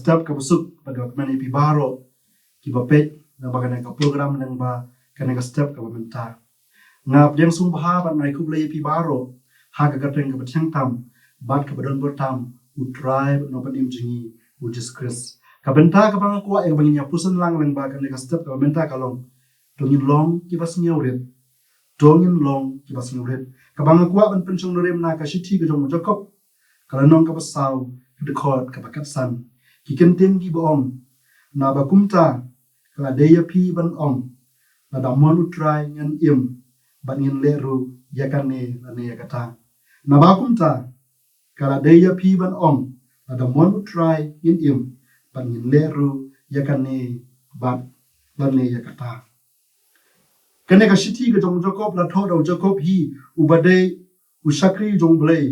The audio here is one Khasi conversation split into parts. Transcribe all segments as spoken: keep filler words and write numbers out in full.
step kaba suk bad kaba kmen ïa phi baroh kiba peit lyngba kane ka program lyngba kane ka step kaba mynta. Nga pdiang sngewbha bad nga ai khublei ïa phi baroh ha ka kyrteng kaba thiang tam bad kaba don bor tam U Trai bad Nongpynim jong ngi U Jisu Khrist. Ka bynta kaba nga kwah ïa kaba ngin ïa pyrshang lang lyngba kane ka step kaba mynta ka long, to ngin long kiba sngewrit. To ngin long kiba sngewrit. Kaba nga kwah ban pynshong nongrim na ka shithi ka jong u Jakob, ka lynnong kaba saw, ka dkhot kaba khatsan. Ki kyntien kiba ong, naba kumta ka la dei ïa phi ban ong, lada mon U Trai ngan im, bad ngin leh ruh ïa kane lane ïa kata. Naba kumta ka la dei ïa phi ban ong, lada mon U Trai ngin im, bad ngin leh ruh ïa kane bad lane ïa kata. Kane ka shithi ka jong u Jakob la thoh da u Jakob hi uba dei u shakri jong U Blei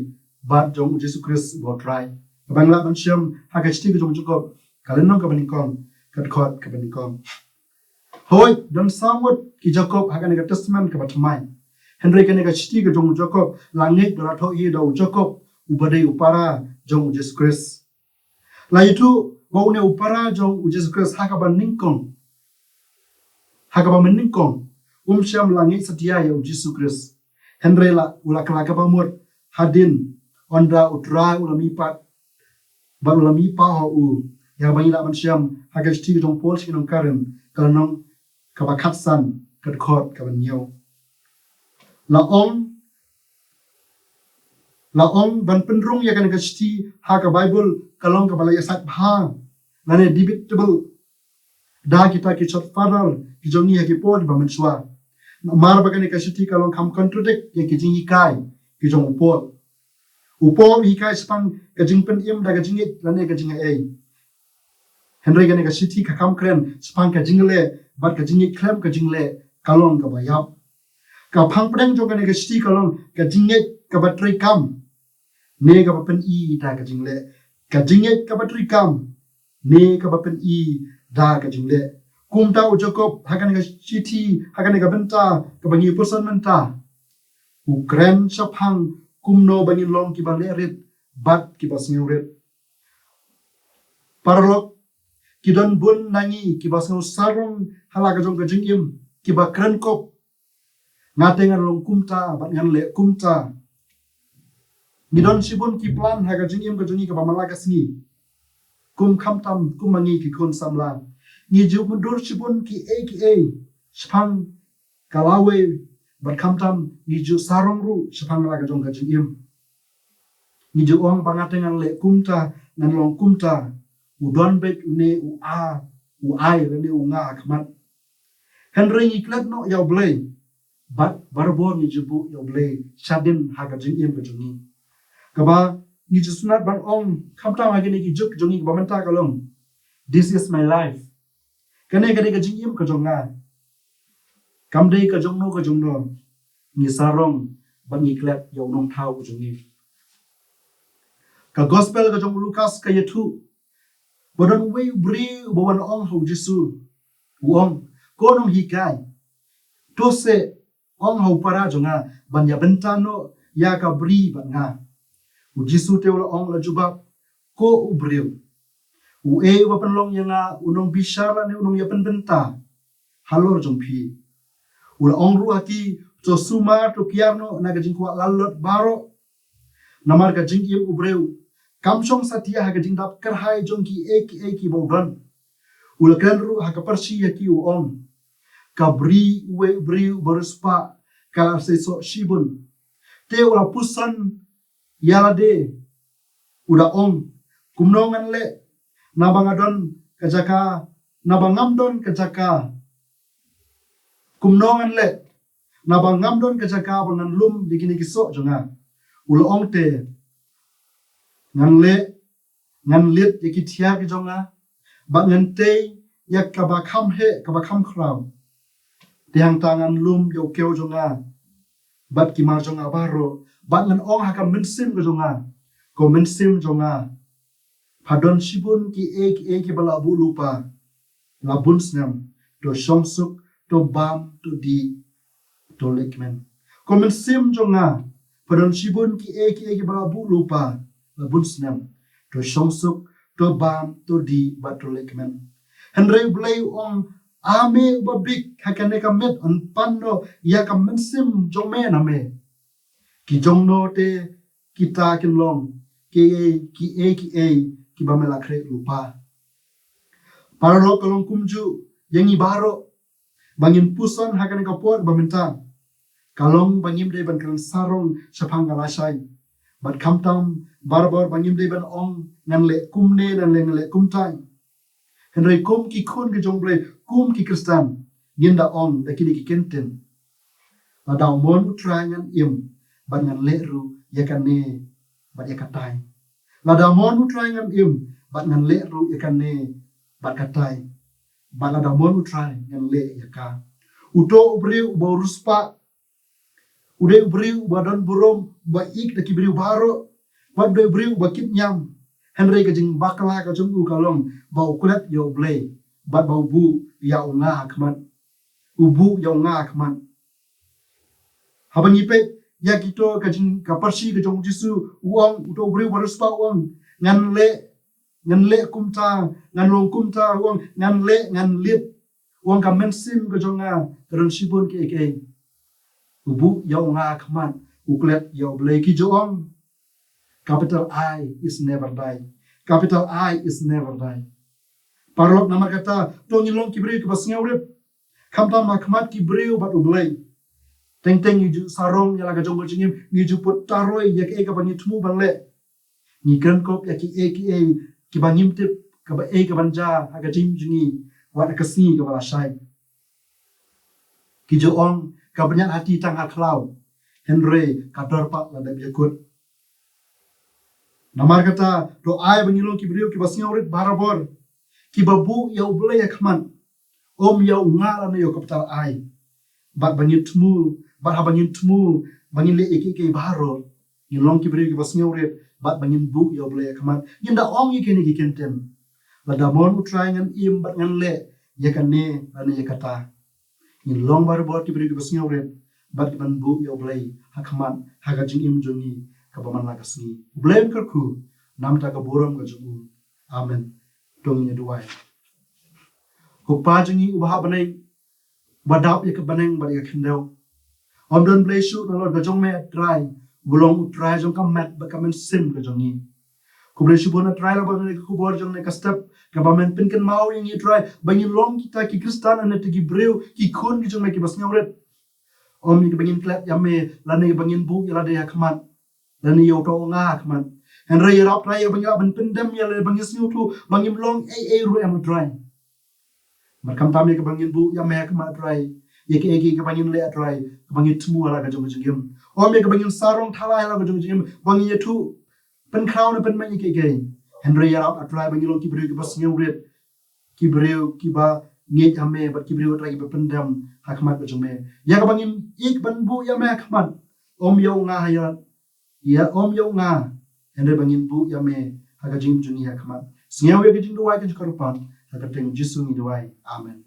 bad jong u Jisu Khrist uba U Trai. Kaba ngi lah ban shem ha ka shithi ka jong u Jakob, ka lynnong kaba nyngkong, ka dkhot kaba nyngkong. Hooid, don saw ngut ki Jakob ha kane ka Testament kaba thymmai. Hynrei kane ka shithi ka jong u Jakob la ngeit ba la thoh hi da u Jakob uba dei u para jong u Jisu Khrist. La ïathuh ba une u para jong u Jisu Khrist ha kaba nyngkong, ha kaba mynnyngkong um shym la ngeit satia ïa u Jisu Khrist. Hynrei la u la kylla kaba mut hadien ynda U Trai u la mihpat bad u la mihpat ha u. Ïa kaba ngi lah ban shem ha ka shithi ka jong u Paul sha ki nong Korinth, ka lynnong kaba khatsan, ka dkhot kaba hynñiew. La ong, la ong ban pynrung ïa kane ka shithi ha ka Baibl ka long kaba la ïasaid bha lane debatable da kita ki church father ki jong ngi ha ki por ba mynshuwa. Namar ba kane ka shithi ka long kam contradict ïa ki jinghikai ki jong u Paul. U Paul u hikai shaphang ka jingpynim da ka jingngeit lane ka jingaiei. Hynrei kane ka shithi ka kam kren shaphang ka jingleh bad ka jingngeit khlem ka jingleh, ka long kaba ïap. Ka phang pdeng jong kane ka shithi ka long ka jingngeit kaba treikam ne kaba pyni da ka jingleh. Ka jingngeit kaba treikam ne kaba pyni da ka jingleh. Kumta u Jakob ha kane ka shithi, ha kane ka bynta kaba ngi pyrshang mynta, u kren shaphang kumno ba ngin long kiba lehrit bad kiba sngewrit. Paralok, ki don bun na ngi kiba sngew sarong ha la ka jong ka jingim, kiba kren kop, nga te ngan long kumta bad ngan leh kumta. Ngi don shibun ki plan ha ka jingim ka jong ngi kaba man la ka sngi. Kum khamtam kum ma ngi ki khun samla, ngi ju mutdur shibun kiei kiei shaphang ka lawei bad khamtam ngi ju sarong ruh shaphang la ka jong ka jingim. Ngi ju ong ba nga te ngan leh kumta, ngan long kumta. U don beit une u a, u ai lane u nga ha khmat. Hynrei ngi klet noh ïa U Blei bad barabor ngi ju buh ïa U Blei shadien ha ka jingim ka jong ngi. Kaba ngi ju sngewsynei ban ong khamtam ha kine ki juk jong ngi kaba mynta ka long, this is my life. Kane ka dei ka jingim ka jong nga. Kam dei ka jong no ka jong no. Ngi sarong bad ngi klet ïa u nongthaw ka jong ngi. Ka gospel ka jong u Lukas ka ïathuh ba don uwei u briew uba wan ong ha u Jisu, u ong, ko nonghikai, to seh ong ha u para jong nga ban ïa bynta noh ïa ka bri bad nga. U Jisu te u la ong, la jubab, ko u briew, uei uba pynlong ïa nga u nongbishar lane u nongïapynbynta halor jong phi? U la ong ruh ha ki, to sumar, to kiar noh na ka jingkwah lalot baroh. Namar ka jingim u briew kam shong satia ha ka jingdap kyrhai jong kiei kiei kiba u don. U la kren ruh ha ka pyrshah ïa ki, u ong, ka bri uwei u briew uba riewspah ka la seisoh shibun. Te u la pyrshang ïa lade, u da ong, kumno ngan leh naba nga don ka jaka, naba ngam don ka jaka? Kumno ngan leh naba ngam don ka jaka ba ngan lum ïa kine ki soh jong nga? U la ong te, ngan leh, ngan leit ïa ki thiar ki jong nga bad ngan tei ïa kaba kham heh kaba kham khraw. Te hangta ngan lum ïa u kiew jong nga bad ki mar jong nga baroh bad ngan ong ha ka mynsiem ka jong nga, ko mynsiem jong nga, pha don shibun kiei kiei kiba la buh lypa. La bun snem to shong suk, to bam, to dih, to leh kmen. Ko mynsiem jong nga, pha don shibun kiei kiei kiba la buh lypa. La bun snem to shong suk, to bam, to dih, bad to lehkmen. Hynrei U Blei u ong, a me uba bit, ha kane ka miet yn pan noh ïa ka mynsiem jong me na me. Ki jong no te kita kin long kiei kiei kiei kiba me la khreh lypa. Paralok, ka long kumjuh ïa ngi baroh ba ngin puson ha kane ka por ba mynta. Ka long ba ngim dei ban kren sarong shaphang ka lashai. Bad khamtam barabor ba ngim dei ban ong ngan leh kumne, ngan leh, ngan leh kumtai. Hynrei kum ki khun ki jong U Blei, kum ki Khristan, ngin da ong da kine ki kyntien. Lada u mon U Trai ngan im, bad ngan leh ruh ïa kane bad ïa katai. Lada mon U Trai ngan im, bad ngan leh ruh ïa kane bad katai. Bad lada mon U Trai ngan leh ïa ka. Uto u briew uba riewspah u dei u briew uba don burom, uba ïeit da ki briew baroh, bad u dei u briew uba kit niam. Hynrei ka jingbakla ka jong u ka long ba u klet ïa U Blei, bad ba u buh ïa u nga ha khmat. U buh ïa u nga ha khmat. Haba ngi peit ïa kito ka jing, ka parshi ka jong U Jisu, u ong, uto u briew uba riewspah u ong, ngan leh, ngan leh kumta, ngan long kumta, u ong, ngan leh, ngan leit. U ong ka mynsiem ka jong nga ka don shibun kiei kiei. U buh ïa u nga ha khmat, u klet ïa U Blei. Ki ju ong, capital I is never die. Capital I is never die. Paralok, namar kata to ngin long ki briew kiba sngewrit, khamtam ha khmat ki briew bad U Blei. Teng teng ngi ju sarong ïa la ka jong ka jingim, ngi ju put taroi ïa kiei kaba ngi thmu ban leh. Ngi kren kop ïa kiei kiei kiba ngim tip kaba ei kaban jia ha ka jingim jong ngi, wat ha ka sngi kaba la shai. Ki ju ong, ka bniat hati tang ha khlaw, hynrei ka dor pat la dep ïakut. Namar kata to ai ba ngin long ki briew kiba sngewrit barabor, kiba buh ïa U Blei ha khmat, ym ïa u nga lane ïa u capital I. Bad ba ngin thmu, bad haba ngin thmu ba ngin leh ïa kiei kiei baroh, ngin long ki briew kiba sngewrit, bad ba ngin buh ïa U Blei ha khmat. Ngin da ong ïa kine ki kyntien. Lada mon U Trai ngan im bad ngan leh ïa kane lane ïa kata. Ngin long barabor ki briew kiba sngewrit, bad kiban buh ïa U Blei ha khmat ha ka jingim jong ngi kaba man la ka sngi. U Blei un kyrkhu namar ka burom ka jong u. Amen. To ngin ïa duwai. Ko Pa jong ngi uba ha bneng, uba dap ïa ka bneng bad ïa ka khyndew, ym don blei shuh nalor ka jong me, A Trai, uba long U Trai jong ka met bad ka mynsiem ka jong ngi. Khublei shibun A Trai, la ba ngi ka khubor jong ngi ka step, kaba men pynkynmaw ïa ngi A Trai, ba ngin long kita ki Khristan lane kita ki briew, ki khun ki jong me kiba sngewrit. Ym ïa kiba ngin klet ïa me lane ïa ba ngin buh ïa lade ha khmat, lane ïa uto u nga ha khmat. Hynrei ïarap Trai ïa ba ngin lah ban pyndem ïa lade ba ngin sngewthuh ba ngim long ei ei ruh em A Trai. Bad khamtam ïa kiba ngin buh ïa me ha khmat A Trai, ïa kiei kiei kiba ngin leh A Trai, kiba ngin thmu ha la ka jong ka jingim. Ym ïa kiba ngin sarong thala ha la ka jong ka jingim, ba ngin ïathuh pynkhraw ne pynmih ïa kiei kiei. Hynrei ïarap A Trai ba ngin long ki briew kiba sngewrit, ki briew kiba ngeit ha me, bad ki briew A Trai kiba pyndem ha khmat ka jong me. Ïa kaba ngin ïeit ban buh ïa me ha khmat, ym ïa u nga ha ïa, ïa ym ïa u nga, hynrei ba ngin buh ïa me ha ka jingim jong ngi ha khmat. Sngew ïa ka jingduwai ka jong ka rupan, ha ka kyrteng Jisu ngi duwai. Amen.